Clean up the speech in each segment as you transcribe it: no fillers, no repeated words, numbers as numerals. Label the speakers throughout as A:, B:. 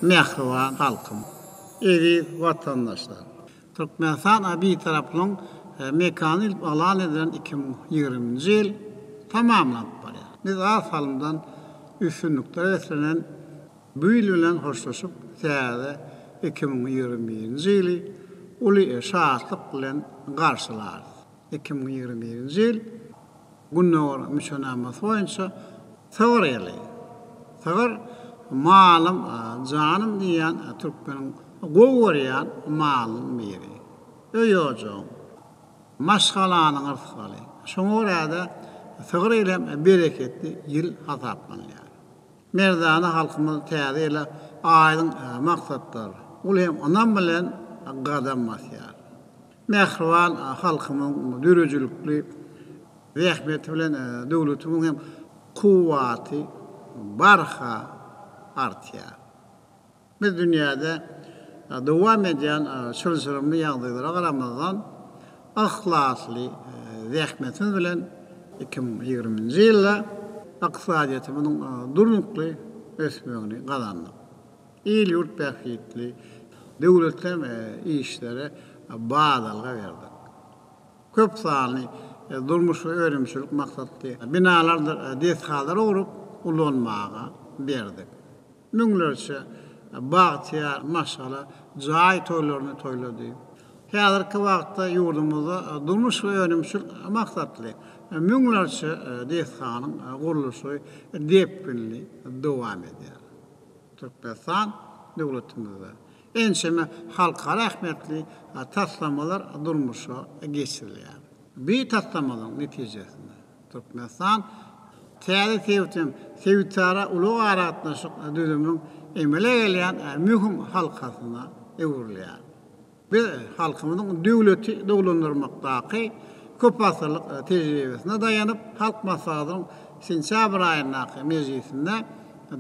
A: Mähriban halkym, eziz watandaşlar! Türkmenistan Bitaraplygyň mekany diýlip yglan edilen 2020-nji ýyl tamamlanyp barýar. Biz az salymdan üstünliklere beslenen bu ýyl bilen hoşlaşyp, täze 2021-nji ýyly uly şatlyk bilen garşylarys. 2021-nji ýyl Gündogar müçenamasy boýunça Sygyr ýyly. Sygyr malym, janym diýýän türkmeniň gowy görýän malynyň biri. Öý-ojagyň, maşgalanyň rysgaly. Şoňa görä-de, sygyr ýyly hem bereketli ýyl hasaplanylýar. Merdana halkymyz täze ýyla aýdyň maksatlar, uly hem ynam bilen gadam basýar. Mähriban halkymyň döredijilikli zähmeti bilen döwletimiziň hem kuwwaty barha artýar. Biz dünýäde dowam edýän çylşyrymly ýagdaýlara garamazdan, yhlasly zähmetimiz bilen 2020-nji ýylda ykdysadyýetimiziň durnukly ösmegini gazandyk. Il-ýurt bähbitli döwletli işlere badalga berdik. Köp sanly durmuş we önümçilik maksatly binalardyr desgalary gurup ulanmaga berdik. Müňlerçe bagtyýar maşgala jaý toýlaryny toýlady. Häzirki wagtda ýurdumyzda durmuş we önümçilik maksatly müňlerçe desganyň gurluşygy depginli dowam edýär. Türkmenistan döwletimizde ençeme halkara ähmiýetli taslamalar durmuşa geçirilýär. Bu taslamalaryň netijesinde Türkmenistan täze sebit hem sebitara ulag-aragatnaşyk düzüminiň emele gelýän möhüm halkasyna öwrülýär. Biz halkymyzyň döwleti dolandyrmakdaky köpasyrlyk tejribesine daýanyp, Halk Maslahatynyň sentýabr aýyndaky mejlisinde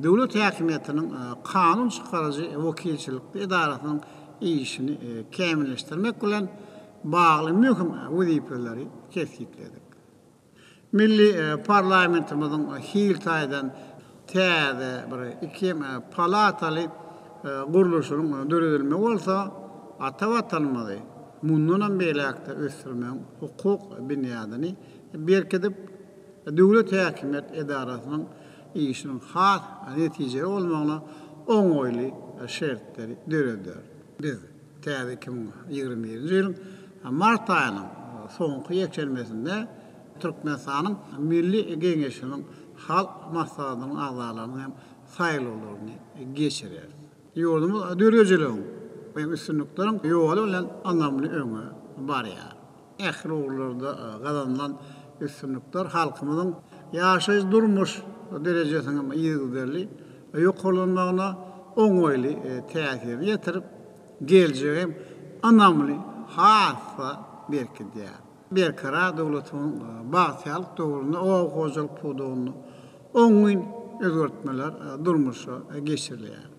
A: döwlet häkimiýetiniň kanun çykaryjy wekilçilikli edarasynyň işini kämilleşdirmek bilen bagly möhüm wezipeleri kesgitledik. Milli parlamentimiziň hil taýdan täze bir iki palataly gurluşynyň döredilmegi bolsa ata Watanymyzy mundanam beýläk-de ösdürmegiň hukuk binýadyny berkidip, döwlet häkimiýet edarasynyň işiniň has netijeli bolmagyna oňaýly şertleri döreder. Biz täze 2021-nji ýylyň mart aýynyň soňky ýekşenbesinde Türkmenistanyň Milli Geňeşiniň Halk Maslahatynyň agzalarynyň hem saýlawlaryny geçireris. Ýurdumyz döredijiligiň we üstünlikleriň ýoly bilen ynamly öňe barýar. Ähli ugurlarda gazanylan üstünlikler halkymyzyň ýaşaýyş-durmuş derejesiniň yzygiderli ýokarlanmagyna oňaýly täsirini ýetirip, geljegi hem ynamly has-da berkidýär. Berkarar döwletimiziň bagtyýarlyk döwründe oba hojalyk pudagynda oňyn özgertmeler durmuşa geçirilýär.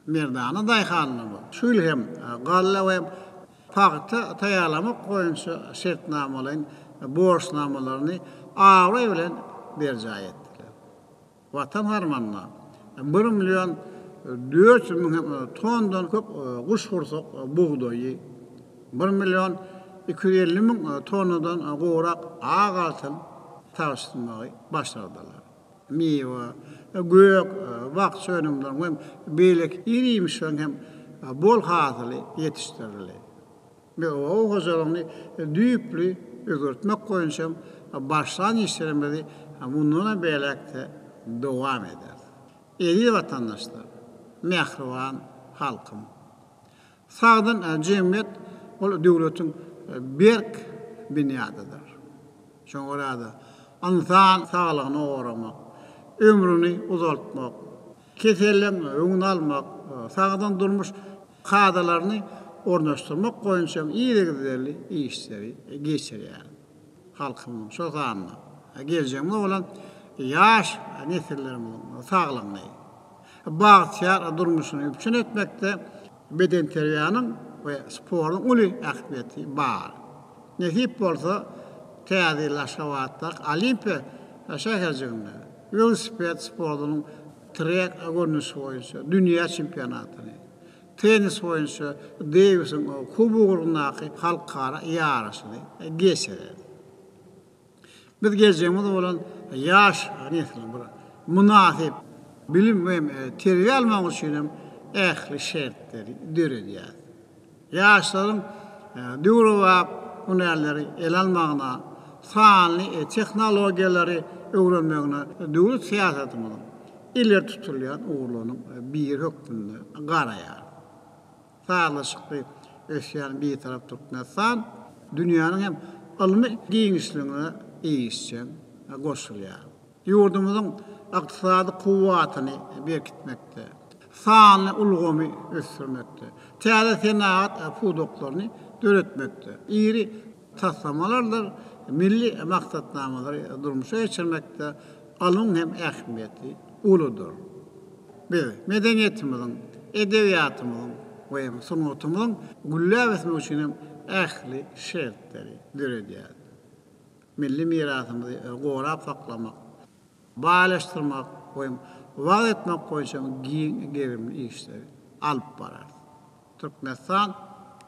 A: Merdana daýhanlarymyz şu ýyl hem galla we pagta taýýarlamak boýunça şertnamalaýyn borçnamalaryny abraý bilen berjaý etdiler. Watan harmanyna bir million 400 müň tonnadan köp guşgursak bugdaýy, bir million 250 müň tonnadan gowrak ak altyn tabşyrmagy başardylar. Miwe, gök, bakja önümleriniň we beýleki ir-iýmişleriň hem bol hasyly ýetişdirildi. Biz oba hojalygyny düýpli özgertmek boýunça başlan işlerimizi mundan beýläk-de dowam ederis. Eziz watandaşlar, mähriban halkym! Sagdyn jemgyýet ol döwletiň berk binýadydyr. Şoňa görä-de, ynsan saglygyny goramak, ömrüni uzaltmak, keselleriň öňüni almak, sagdyn durmuş kadalaryny ornaşdyrmak boýunça yzygiderli işleri geçirýär. Halkymyzyň, şol sanda geljegimiz bolan ýaş nesillerimiziň saglygyny, bagtyýar durmuşyny üpjün etmekde bedenterbiýäniň we sportuň uly ähmiýeti bar. Nesip bolsa, Täze ýyl Aşgabatdaky Olimpiýa şäherjiginde welosiped sportunyň. Trek görnüşi boýunça dünýä çempionatyny, tennis boýunça Dewisiň kubogy ugrundaky halkara ýaryşyny geçirer. Biz geljegimiz bolan ýaş nesliň bir mynasyp bilim we terbiýe almagy üçin hem ähli şertleri döredýäris. Ýaşlaryň döwrebap hünärleri ele almagyna, sanly tehnologiýalary öwrenmegine döwlet syýasatymyzyň ileri tutulýan ugurlarynyň biri hökmünde garaýarys. Sazlaşykly ösýän Bitarap Türkmenistan dünýäniň hem ylmy giňişligine işjeň goşulýar. Ýurdumyzyň ykdysady kuwwatyny berkitmekde, sanly ulgamy ösdürmekde, täze senagat pudaklaryny döretmekde, iri taslamalardyr milli maksatnamalary durmuşa geçirmekde ylmyň hem ähmiýeti uludyr. Biz medeniýetimiziň, edebiýatymyzyň we sungatymyzyň gülläp ösmegi üçin hem ähli şertleri döredýäris. Milli mirasymyzy gorap saklamak, baýlaşdyrmak we wagyz etmek boýunça giň gerimli işleri alyp bararys. Türkmenistan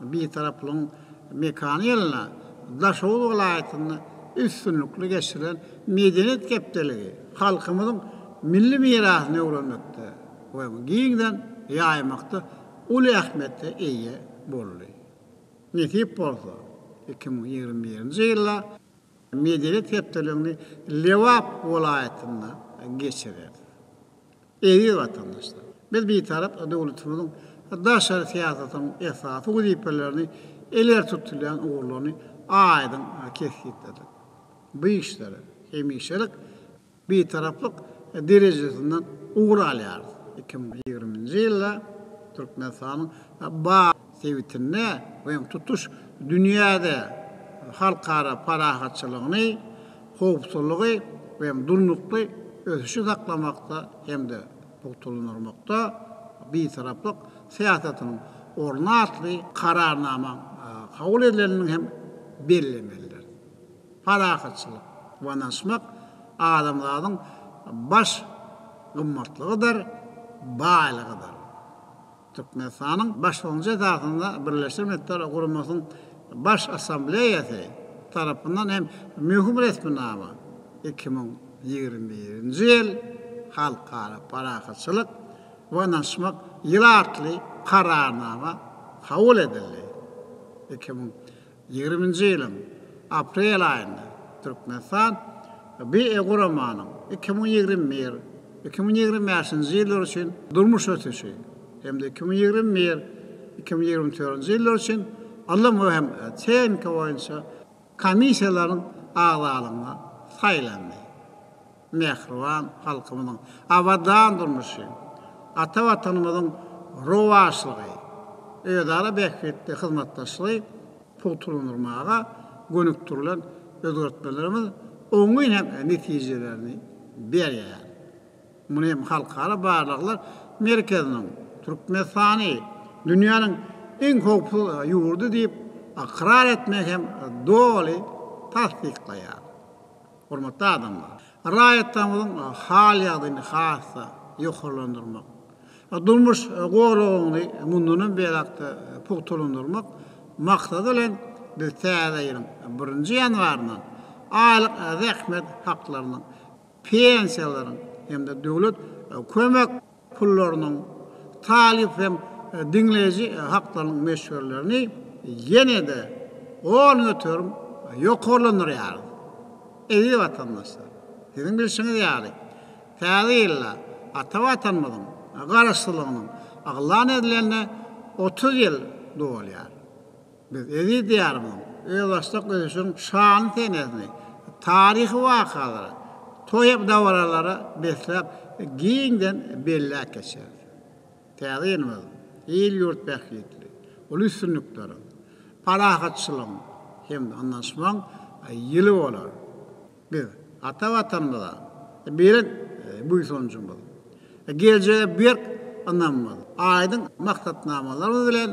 A: Bitaraplygyň mekany ýylynda Daşoguz welaýatynda üstünlikli geçirilen Medeniýet hepdeligi halkymyzyň milli mirasyny öwrenmekde we giňden ýaýmakda uly ähmiýete eýe boldy. Nesip bolsa, 2021-nji ýylda Medeniýet hepdeligini Lebap welaýatynda geçireris. Eziz watandaşlar! Biz Bitarap döwletimiziň daşary syýasatynyň esasy wezipelerini, ileri tutulýan ugurlaryny aýdyň kesgitledik. Bu işlere hemişelik Bitaraplyk derejesinden ugur alýarys. 2020-nji ýylda Türkmenistanyň ba sebitinde we tutuş dünýäde halkara parahatçylygyny, howpsuzlygy we durnukly ösüşi saklamakda hem-de pugtalandyrmakda Bitaraplyk syýasatynyň orny atly Kararnamaň kabul edilendigini hem bellemelidiris. Parahatçylyk we ynanyşmak adamzadyň baş gymmatlygydyr, baýlygydyr. Türkmenistanyň başlangyjy esasynda Birleşen Milletler Guramasynyň Baş Assambleýasy tarapyndan hem möhüm resminama, 2021-nji ýyl Halkara parahatçylyk we ynanyşmak ýyly atly Kararnama kabul edildi. Ýigriminji ýylyň aprel aýynda Türkmenistan BE guramanyň 2021, 2025-nji ýyllar üçin durmuş ösüşi hem-de 2021, 2024-nji ýyllar üçin ylym we hem tehnika boýunça komissiýalaryň agzalygyna saýlandy. Mähriban halkymyzyň abadan durmuşy, ata Watanymyzyň rowaçlygy, özara bähbitli hyzmatdaşlygy pugtalandyrmaga gönükdirilen özgertmelerimiz oňyn hem netijelerini berýär. Muny hem Halkara barlaglar merkeziniň Türkmenistany dünýäniň iň howpsuz ýurdy diýip ykrar etmegi hem doly tassyklaýar. Hormatly adamlar! Raýatlarymyzyň hal-ýagdaýyny has-da ýokarlandyrmak, durmuş goragyny mundanam beýläk-de pugtalandyrmak maksady bilen biz täze ýylyň birinji ýanwaryndan aýlyk zähmet haklarynyň, pensiýalaryň hem-de döwlet kömek pullarynyň, talyp hem diňleýji haklarynyň möçberlerini ýene-de 10% ýokarlandyrýarys. Eziz watandaşlar! Siziň bilşiňiz ýaly, täze ýylda ata Watanymyzyň Garaşsyzlygynyň yglan edilenine 30 ýyl dolýar. Biz eziz Diýarymyzyň özbaşdak ösüşiniň şanly senesini taryhy wakalara, toý hem dabaralara besläp giňden belläp geçeris. Täze ýylymyz il-ýurt bähbitli uly üstünlikleriň, parahatçylygyň hem-de ynanyşmagyň ýyly bolar. Biz ata Watanymyza belent buýsanjymyz, geljege berk ynamymyz, aýdyň maksatnamalarymyz bilen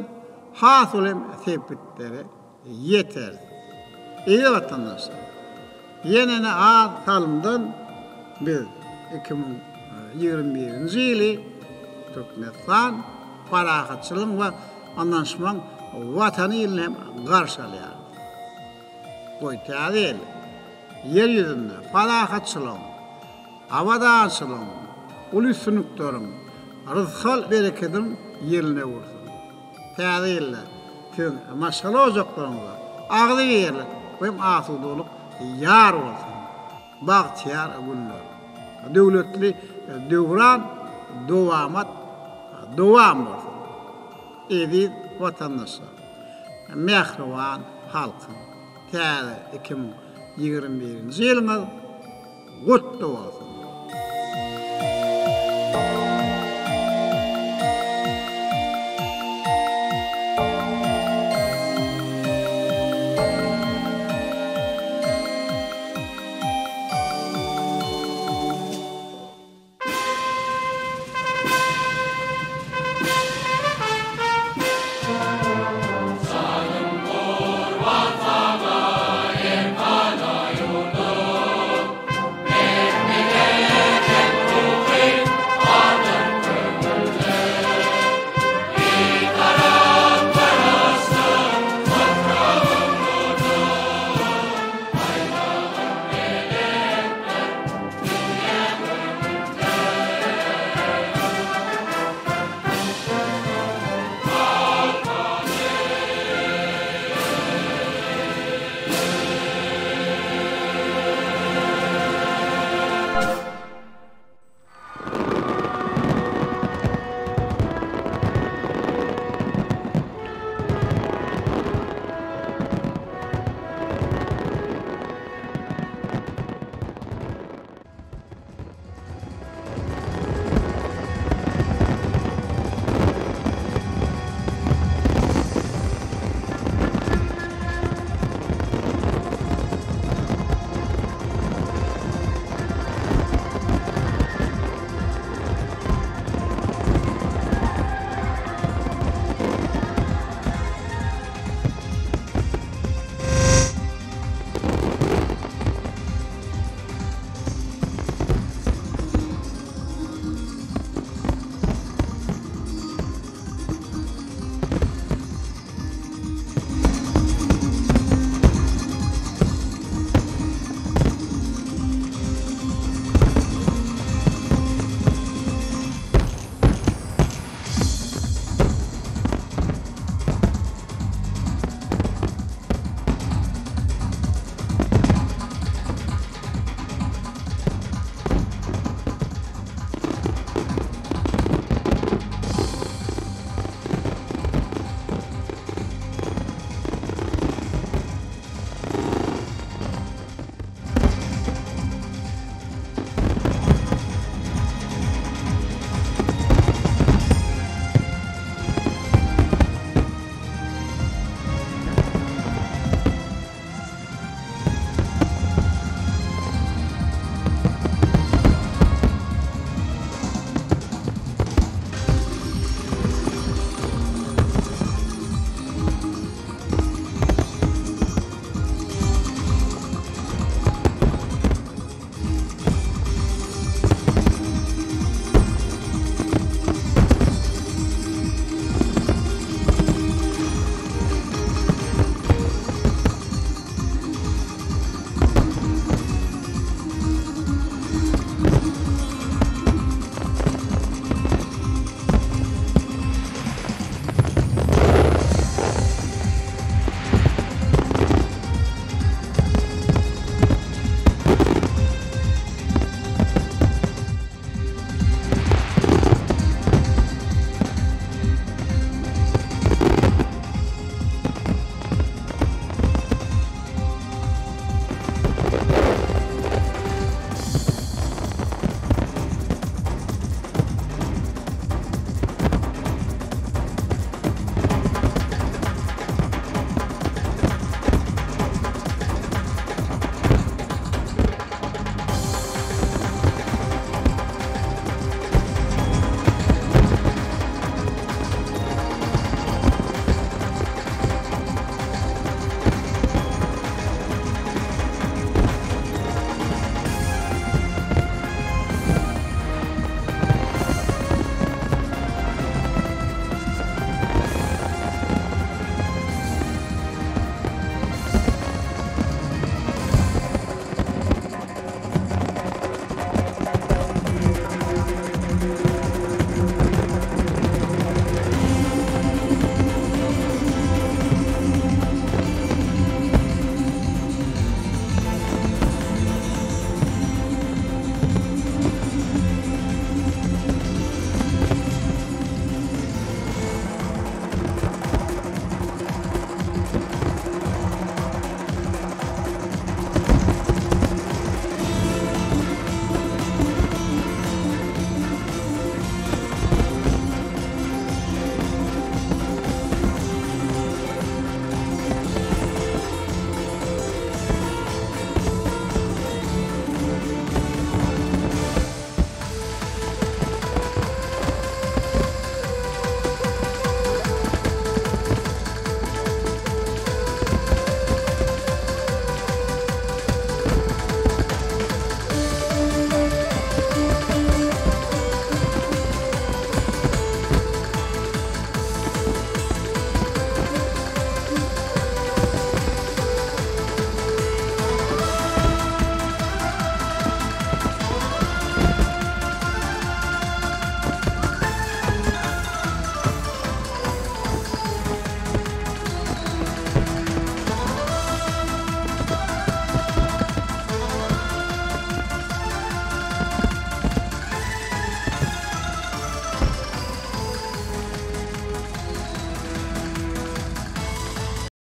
A: has uly sepgitlere ýeteris. Eziz watandaşlar! Ýene-de az salymdan biz 2000. 2021-nji ýyly Türkmenistan parahatçylygyň we ynanyşmagyň Watany ýylyny hem garşy alýarys. Goý, täze ýyl Ýer ýüzünde parahatçylygyň, abadançylygyň, uly üstünlikleriň, rysgal-berekediň ýylyna öwürsin. Täze ýylda siziň maşgala ojaklaryňyza agzybirlik we asudalyk ýar bolsun! Bagtyýar günler, döwletli döwran dowamat dowam bolsun! Eziz watandaşlar, mähriban halkym! Täze 2021-nji ýylyňyz gutly bolsun!